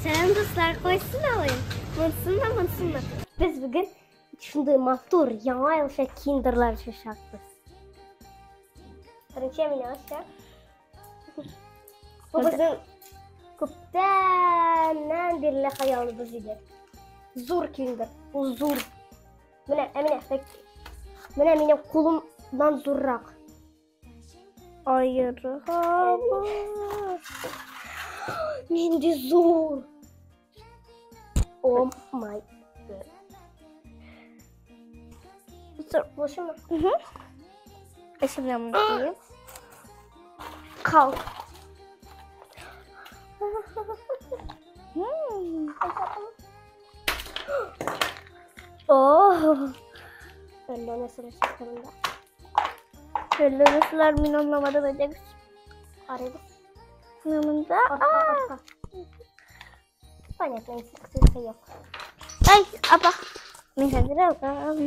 Сәлам, дуслар, кайсын алыйм? Монсынмы, монсынмы? Без бүген шундый матур яңа елча киндерлар ачачакбыз. Беренче мин ачам. Бу безнең күптәннән бирле хыялыбыз иде. Зур киндер, ул зур. Менә, ә менә, менә минем кулымнан зуррак. Аерга Нинди зур! О май гад. Булышымы? Эчемнән моны куеп. Кал. О! Әллә нәрсәләр чыкты монда. Әллә нәрсәләр мин аңламадым әйдәгез. Карыйбыз. Менә монда. Артка, артка. Понятно, инструкциясе юк. Ай, апа. Мин хәзер алам.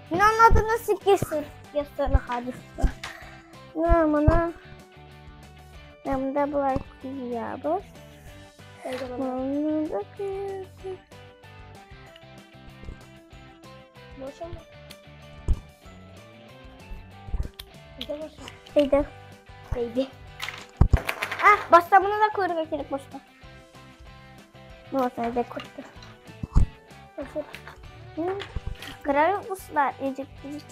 Мин аңладым нәрсә кесер. Кесер хадиста. Менә моны. Менә монда болай куябыз. Әйдә моны. Моны да куябыз. Булышымы? Әйдә булышым. Әйдә. Әйдә. А, башта моны да куярга кирәк башта. Ну, вот, әйдә күрде. Карагыз, дуслар, ничек ничек.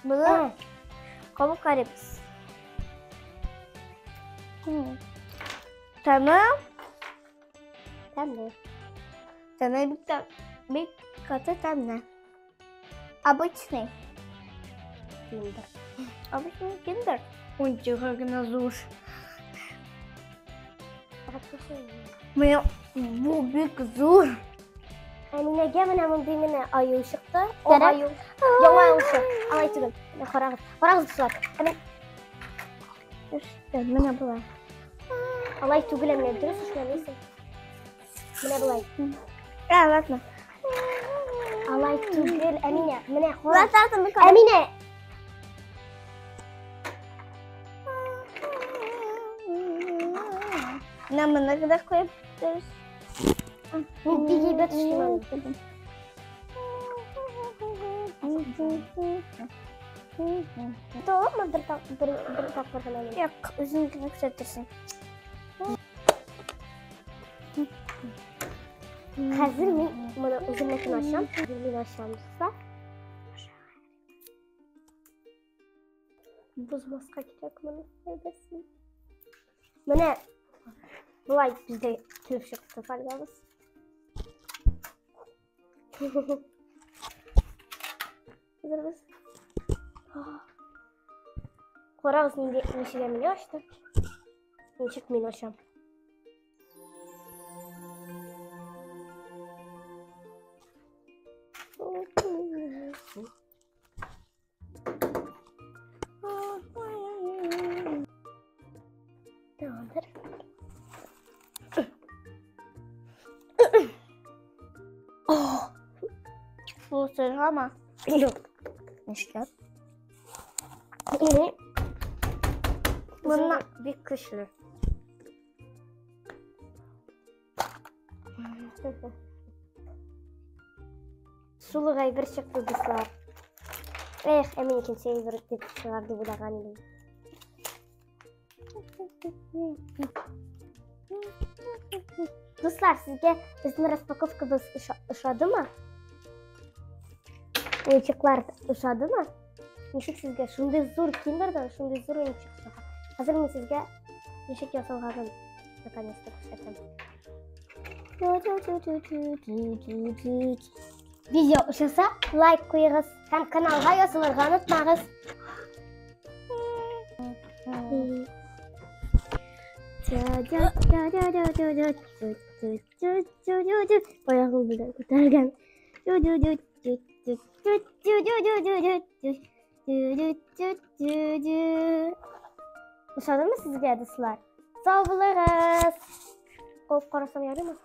Моны кабып карыйбыз. Тәме? Тәмле. Тәме бик тә бик каты тәмле. Обычный. Киндер. Обычный киндер. Ой, гына зур. Менә бу бик зур. Әминәгә менә мондый менә аю чыкты. О, Кәрәк. аю. Яңа аю чыкты. Алай түгел. Менә карагыз. Карагыз, дуслар. Әмин Төште, менә болай. алай түгел, Әминә, дөрес эшләмисең. Менә болай. А, ладно. Алай түгел, Әминә. Менә кара. Ладно, ладно, мин Әминә, Менә моны гына куеп дөрес. мин бик әйбәт эшлим аны. Толамы бер тап бер бер тапкыр гына мин? Юк, үзең генә күрсәтерсең. Хәзер мин моны үземнекен ачам. Хәзер мин ачам, дуслар. Бозмаска кирәк моны. Әйбәтсен. Менә болай бездә килеп чыкты фольгабыз. Хәзер без Карагыз, нинди ничек мин ачтым. Ничек мин ачам. Tamamdır. Oh. Бу сыргама. Юк. Нишләп? Bunlar бик көчле. Сулык әйбер чыкты, дуслар. Эх, ә мин икенче әйбер дип чыгар дип уйлаган идем. Дуслар, сезгә безнең распаковкабыз ошадымы? Уенчыклар ошадымы? Ничек сезгә шундый зур киндердан шундый зур уенчык чыга? Хәзер мин сезгә ничек ясалганын наконец-то күрсәтәм. Видео ошаса, лайк куегыз һәм каналга язылырга онытмагыз. Аягым белән күтәргән. Ошадымы сезгә, дуслар? Сау булыгыз. Куып карасам ярыймы?